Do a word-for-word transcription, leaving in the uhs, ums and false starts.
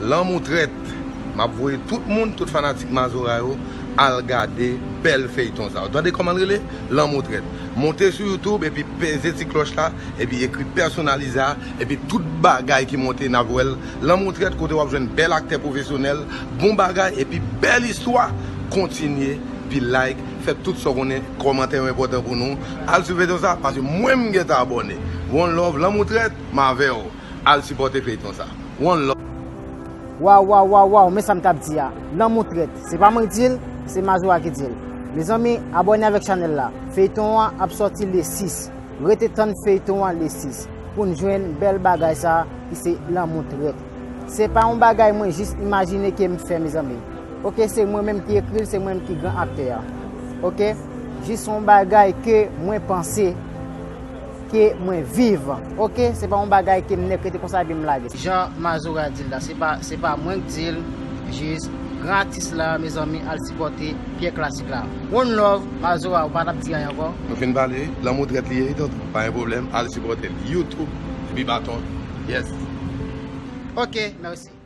Lanmou Trèt. M ap voye tout moun, tout fanatik Mazora yo, al gade bèl feyton sa. Ou tande kòman l rele? Lanmou Trèt. Monte sou YouTube epi peze ti klòch la, epi ekri pèsonalize a, epi tout bagay ki monte n ap wè l. Lanmou Trèt, kote w ap jwenn bèl aktè pwofesyonèl, bon bagay, epi bèl istwa. Kontinye, pi like, fè tout sa w konnen, kòmantè yo enpòtan pou nou. Al sou feyton sa, paske mwen m gentan abòne. One love, Lanmou Trèt, m avè w. Al sipòte feyton sa. One love. Waw, waw, waw, waw, men sa m t ap di a. Lanmou Trèt. Se pa mwen k di l, se Mazora ki di l. Mezanmi, abòne avèk chanèl la. Feyton an ap sòti le sis. Rete tann feyton an le sis pou n jwenn bèl bagay sa ki se Lanmou Trèt. Se pa yon bagay mwen jis imajine ke m fè, mezanmi. Oke, se mwen menm ki ekri l, se mwen menm ki gran aktè a. Oke? Jis yon bagay ke mwen panse, ke mwen viv. Oke? Se pa yon bagay ke m nèk rete konsa epi m lage. Jan Mazora di l la, se pa, se pa mwen k di l, jis gran atis la, mezanmi, al sipòte Pyè Klasik la. One love, Mazora, ou pa t ap di anyen ankò? Nou fin pale, Lanmou Trèt li ye, tonton. Pa gen pwoblèm, al sipòte l. YouTube, epi baton. Yes. Oke, mèsi.